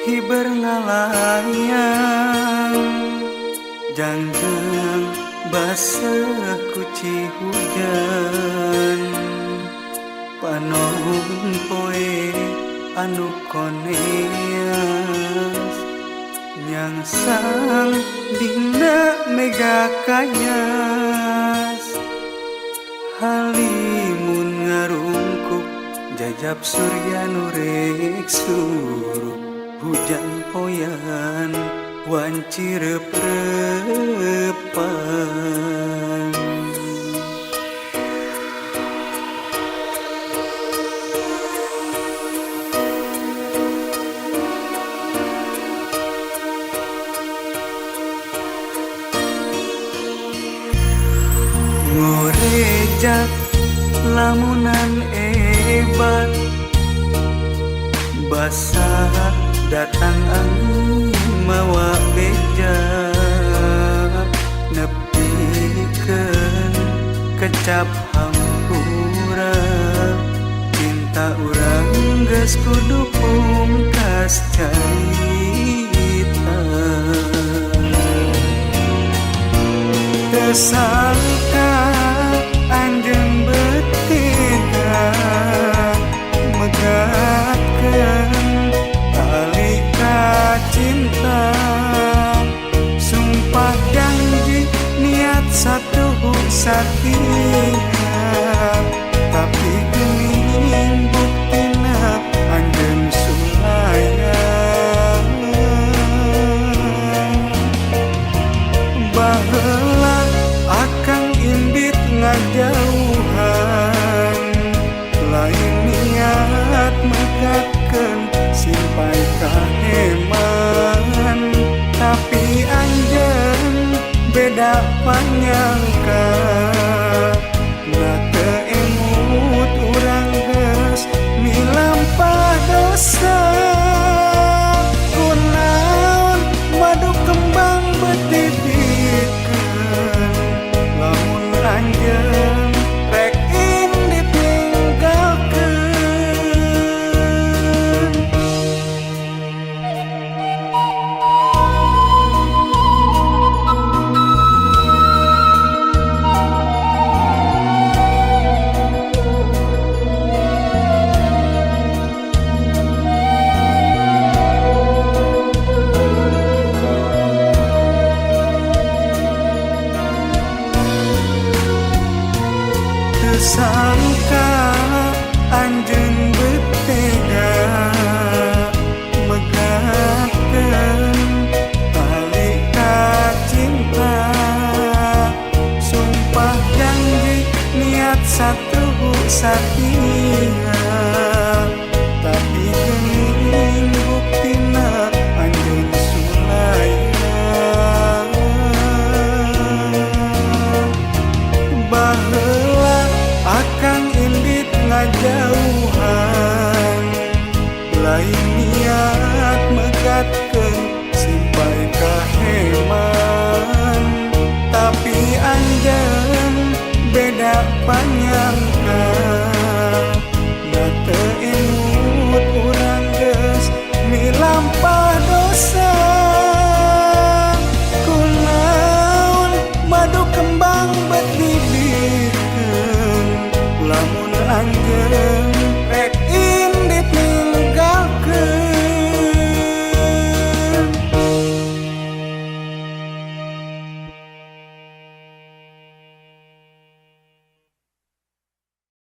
Hiber ngalayang jangjeng basah kuci hujan panon poe anu koneas nyangsang dina mega kayas halimun ngarungkup jajab surya nu rek surup hujan poyan wanci rep-repan. Ngorejak lamunan ebat basah datang angin mawa beja nepikeun kecap hampura cinta urang geus kudu pungkas carita. Teu sangka anjeun betega megatkeun tali cinta sumpah janji niat satu satia tapi geuning buktina anjeun sulayang. Baheula akang indit ngajauhan lain niat megatkeun simpai kaheman tapi anjeun beda panyangka na teu emut urang geus milampah dosa kunaon madu kembang beuti pikeun lamun anjeun rek indit ninggalkeun. Teu sangka anjeun betega megatkeun tali cinta sumpah janji niat satu satia tapi geuning buktina anjeun sulayang. Baheula akang indit ngajauhan lain niat megatkeun simpai kaheman tapi anjeun beda panyangka.